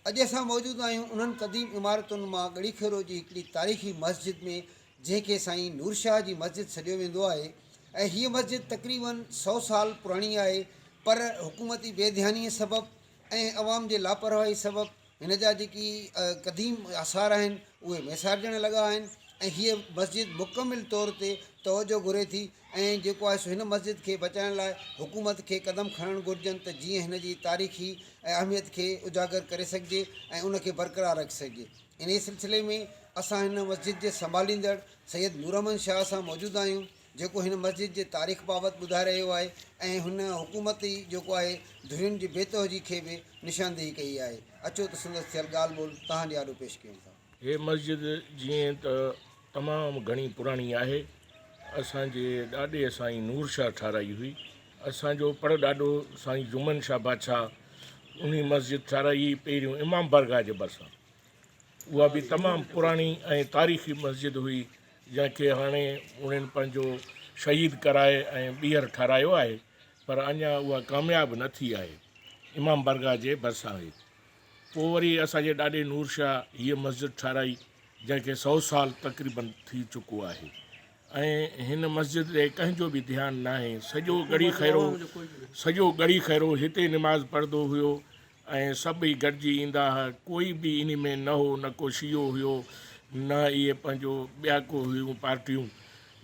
اڄ اسان موجود آهيون انهن قديم عمارتن مان ڳڙهي خيرو جي هڪڙي تاريخي مسجد ۾ جنهن کي سائين نور شاهه جي مسجد سڏيو ويندو آهي ۽ هيء مسجد تقريبن سئو سال پراڻي آهي پر حڪومتي بي ڌيانيء سبب ۽ عوام جي لاپرواهي سبب هن جا جيڪي قديم آثار آهن اهي ميسارجڻ لڳا آهن ۽ هيء مسجد مڪمل طور تي توجهه گهري ٿي ۽ جيڪو آهي سو هن مسجد کي بچائڻ لاء حڪومت کي قدم کڻڻ گهرجن ته جيئن هن جي تاريخي اهميت کي اجاگر ڪري سگهجي ۽ ان کي برقرار رکي سگهجي. انهيء سلسلي ۾ اسان هن مسجد جي سنڀاليندڙ سيد نور احمد شاهه سان موجود آهيون جيڪو هن مسجد جي تاريخ بابت ٻڌائي رهيو آهي ۽ هن حڪومتي جيڪو آهي ڌرين جي بي توجهي کي به نشاندهي ڪئي آهي. اچو ته سندس ٿيل ڳالهه ٻولهه توهان جي آڏو پيش ڪيون ٿا. هيء مسجد جيئن ته تمام گهڻي پراڻي آهي. اسان جي ڏاڏي سائين نور شاهه ٺاهرائي هئي. اسان جو پڙ ڏاڏو سائين جمن شاهه بادشاهه انهي مسجد ٺاهرائي هئي پهريون امام بارگاهه جي ڀرسان. اها به تمام پراڻي ۽ تاريخي مسجد هئي جنهن کي هاڻي انهن پنهنجو شهيد ڪرائي ۽ ٻيهر ٺهرايو آهي پر اڃا اها ڪامياب نه ٿي آهي. امام بارگاهه جي ڀرسان هئي. پوء وري اسان جي ڏاڏي نور شاهه هيء مسجد ٺهرائي جنهن کي سئو سال تقريبن ٿي چڪو آهي ۽ هن مسجد ڏي ڪنهن جو به ڌيان ناهي. سڄو ڳڙهي خيرو سڄو ڳڙهي خيرو هتي نماز پڙهندو هيو ۽ سڀئي گڏجي ايندا ها. ڪوئي به انهي ۾ نه هو، نه ڪو شيعو هيو، نه اهي پنهنجو ٻيا ڪو هيون پارٽيون.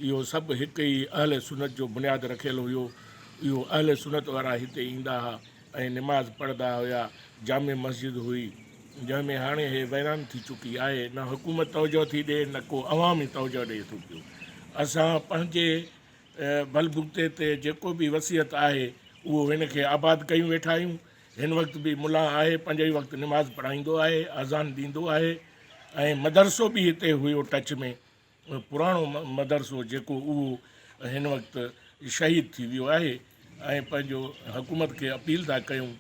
اهو سڀ هڪ ئي اهل سنت جو بنياد رکيل هيو. اهو اهل سنت وارا هتي ايندا ها ۽ نماز پڙهندا هيا. جامع مسجد هئي، جنهن ۾ هاڻي هي ويران ٿي چڪي آهي. نه حڪومت توجهه ٿي ڏئي، نه ڪو عوام ئي توجهه ڏئي ٿو پيو. اسان پنهنجي بل بوتي تي جيڪو به وصيت آهي، اهو هن کي آباد ڪيون ويٺا آهيون. هن وقت به ملان آهي، پنج ئي وقت نماز پڙهائيندو آهي، اذان ڏيندو آهي ۽ مدرسو به هتي هيو ٽچ ۾، پراڻو مدرسو جيڪو اهو هن وقت شهيد ٿي ويو آهي ۽ پنهنجو حڪومت کي اپيل ٿا ڪيون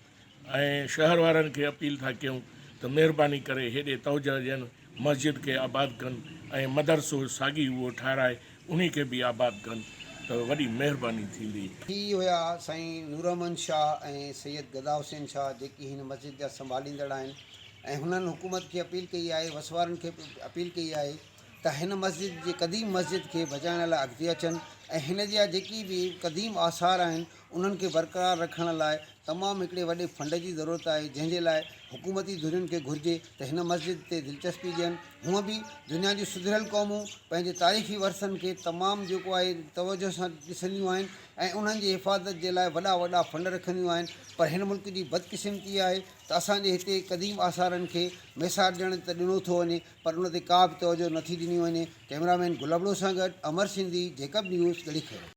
۽ شهر وارن کي اپيل ٿا ڪيون ته مهرباني ڪري هيڏي توجهه ڏين مسجد کي آباد ڪن ۽ مدرسو ساڳي اهو ٺاهرائي انهي کي به آباد ڪن ته وڏي مهرباني ٿيندي. هي هيا سائين نوراحمد شاهه ۽ سيد گدا حسين شاهه جيڪي هن مسجد جا سنڀاليندڙ آهن ۽ هنن حڪومت کي اپيل ڪئي آهي وسوارن کي به اپيل ڪئي آهي ته هن مسجد جي قديم مسجد کي بچائڻ لاء اڳتي اچن ۽ هن جا جيڪي به قديم آثار آهن انهن کي برقرار رکڻ لاء تمام هڪڙي وڏي فنڊ جي ضرورت آهي جنهن جي لاء حڪومتي ڌرين کي گهرجي ته هن مسجد تي دلچسپي ڏين هونء به دنيا جون سڌريل قومون پنهنجي تاريخي ورثن کي تمام جيڪو آهي توجهه سان ڏسنديون آهن ۽ انهن جي حفاظت جي لاء وڏا وڏا فنڊ رکنديون آهن پر هن ملڪ جي بدقسمتي آهي ته اسان جي هتي قديم آثارن کي ميسارجڻ ته ڏنو ٿو وڃي پر ان تي ڪا به توجهه نٿي ڏني وڃي ڪئميرا مين گل ابڙو سان گڏ امر سنڌي جيڪب نيوز ڳڙهي خيرو.